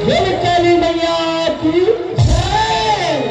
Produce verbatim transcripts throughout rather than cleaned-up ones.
बोल काली मैया की जय।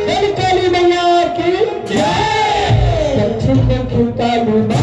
बोल काली मैया की जय। दक्षिण में खिलता लूना,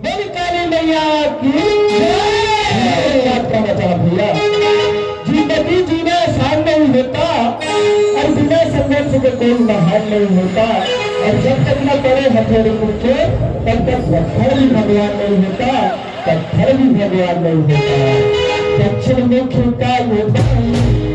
बोल काली मैया की जय। बात का बचा भैया, जिंदगी जीना आसान नहीं होता और बिना संघर्ष के कोई महान नहीं होता। और जब तक न पड़े हथेली के, तब तक पत्थर भी भगवान नहीं होता, पत्थर भी भगवान नहीं होता। दक्षिण मुखी काली माई,